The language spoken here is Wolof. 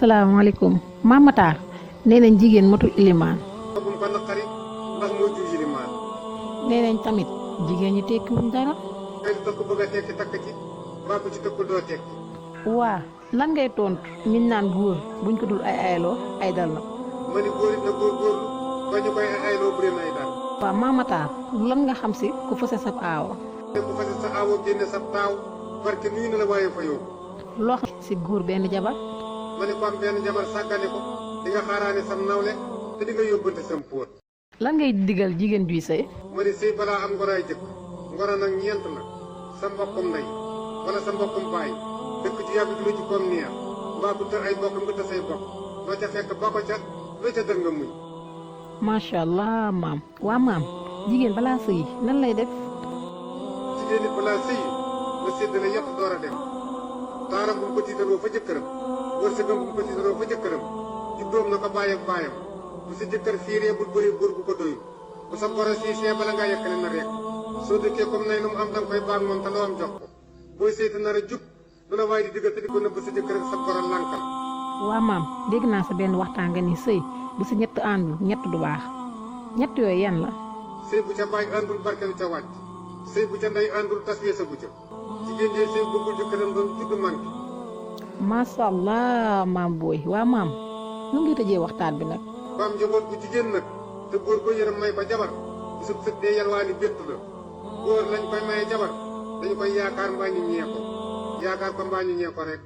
asalaamaaleykum Mame Matar nee nañ jigéen matul ilimaan. bu ko naqari ndax moo jur ilimaan. nee nañ tamit jigéen ñi tekkiwuñ dara. kay lu takk bëgg a tekki takk ci mbaa ko ci tëkkul doo tekki. waa lan ngay tontu ñiñ naan góor buñ ko dul ay ayloo ay dal la. ma ni góor it na góorgóorlu ba ñu koy ayloo bu ay dal. waaw Mame Matar lan nga xam si ku fase sab aawo. ku fase sa aawo génne sa taaw barke nuyu na la waaye fa yow. loo xam si góor benn jabar. ma ne ko am benn jabar sàggane ko di nga xaaraane sam nawle te di nga yóbbante sam póot. lan ngay digal jigéen juy sëy. ma ne sëy balaa am ngoro ay jëkk ngoro nag ñeent la sa mbokkum ndey wala sa mbokkum baay dëkk ci yàgg ju la ci koom neex mbaa ku tër ay bokkam nga tër say bokk loo ca fekk ba ko ca loo ca dër nga muñ. macha allah maam waa maam jigéen balaa sëy nan lay def. jigéen nit balaa sëy nga séddale yëpp door a dem taaram bu mu ko tiitaroo fa jëkkëram wërsëgam bu mu ko tiitaroo fa jëkkëram juddoom na ko bàyyi ak baayam bu sa jëkkër fiiree bul bëri góor gu ko doyul bu sa goro siisee bala ngaa yekkale na rek soo dëkkee comme nay lu mu am danga koy baag moom te loo am jox ko booy sëy te nar a jub lu la waaye di diggal te di ko nëbb sa jëkkër ak sa goro lànkal. waa maam dégg naa sa benn waxtaan nga ni sëy bu si ñett àndul ñett du baax ñett yooyu yan la. sëy bu ca baay àndul barkelu ca wàcc sëy bu ca ndey àndul tas yee sa bu ca jigéen jee sëy bëggul jëkkëram doon judd manqué. macha allah maam booy waa maam nu ngi tëjee waxtaan bi nag. ba am njaboot bu jigéen nag te góor ko yërëm may ko jabar bisub sët dee yalwaani béttu la góor lañ koy maye jabar dañu koy yaakaar mbaa ñu ñee ko yaakaar ko mbaa ñu ñee ko rek.